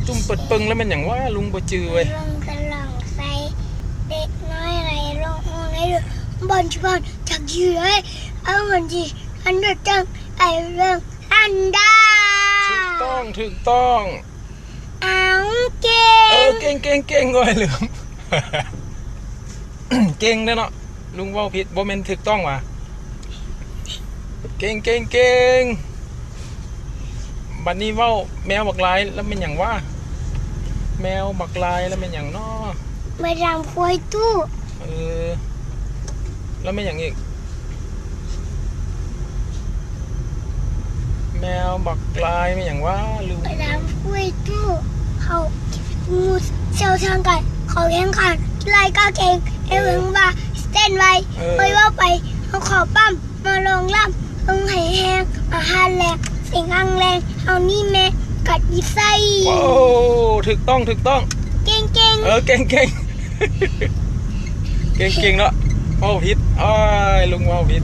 ຕຸ້ມເປີດເປິງແລ້ວແມ່ນຫຍັງວະ? ລຸງບໍ່ຈື່ເວີຍ. ເບິ່ງກະລ່ອງໃສ່ເດັກນ້ອຍໄຫຼລົງຫ້ອງໄດ້ເດີ ບ່ອນຊິຜ່ານຈັກຢູ່ເລີຍ ເອົາມັນຊິອັນເດີຈັງໄປເບິ່ງອັນດາ. ຖືກຕ້ອງ ຖືກຕ້ອງ. ເອົາ ເກັ່ງ ເອີ ເກັ່ງ ເກັ່ງ ເກັ່ງ ໂອ້ຍ ລືມ. ເກັ່ງເດ້ເນາະ ລຸງເວົ້າຜິດ ບໍ່ແມ່ນຖືກຕ້ອງຫວາ? ເກັ່ງ ເກັ່ງ ເກັ່ງ. ບັດນີ້ເວົ້າແມວບັກລາຍແລ້ວແມ່ນຫຍັງຫວາ? ແມວບັກລາຍແລ້ວແມ່ນຫຍັງເນາະ? ມາດາມຄວາຍຕູ້. ເອີ ແລ້ວແມ່ນຫຍັງອີກ? ແມວບັກລາຍແມ່ນຫຍັງຫວາ? ລືມ. ມາດາມຄວາຍຕູ້ ເຂົາໝູ່ເຊວທາງໄກ ເຂົາແຂ່ງຂັນໄລ່ກາເກັ່ງ ໃຫ້ເບິ່ງວ່າເຕັ້ນໄວ. ເອີ ຂ້ອຍເວົ້າໄປ ເຮົາຂໍປ້ຳ ມາລອງລຳ ເບິ່ງໃຫ້ແຮງ ມາຫາແລງ ເສັງອັງແລງ ເຮົານີ້ແມ່ນກັດວິໄສ. ໂອ້ ຖືກຕ້ອງ ຖືກຕ້ອງ. ເກັ່ງ ເກັ່ງ ເອີ ເກັ່ງ ເກັ່ງ ເກັ່ງ ເກັ່ງເນາະ. ເວົ້າຜິດ ອ້າຍ ລຸງເວົ້າຜິດ.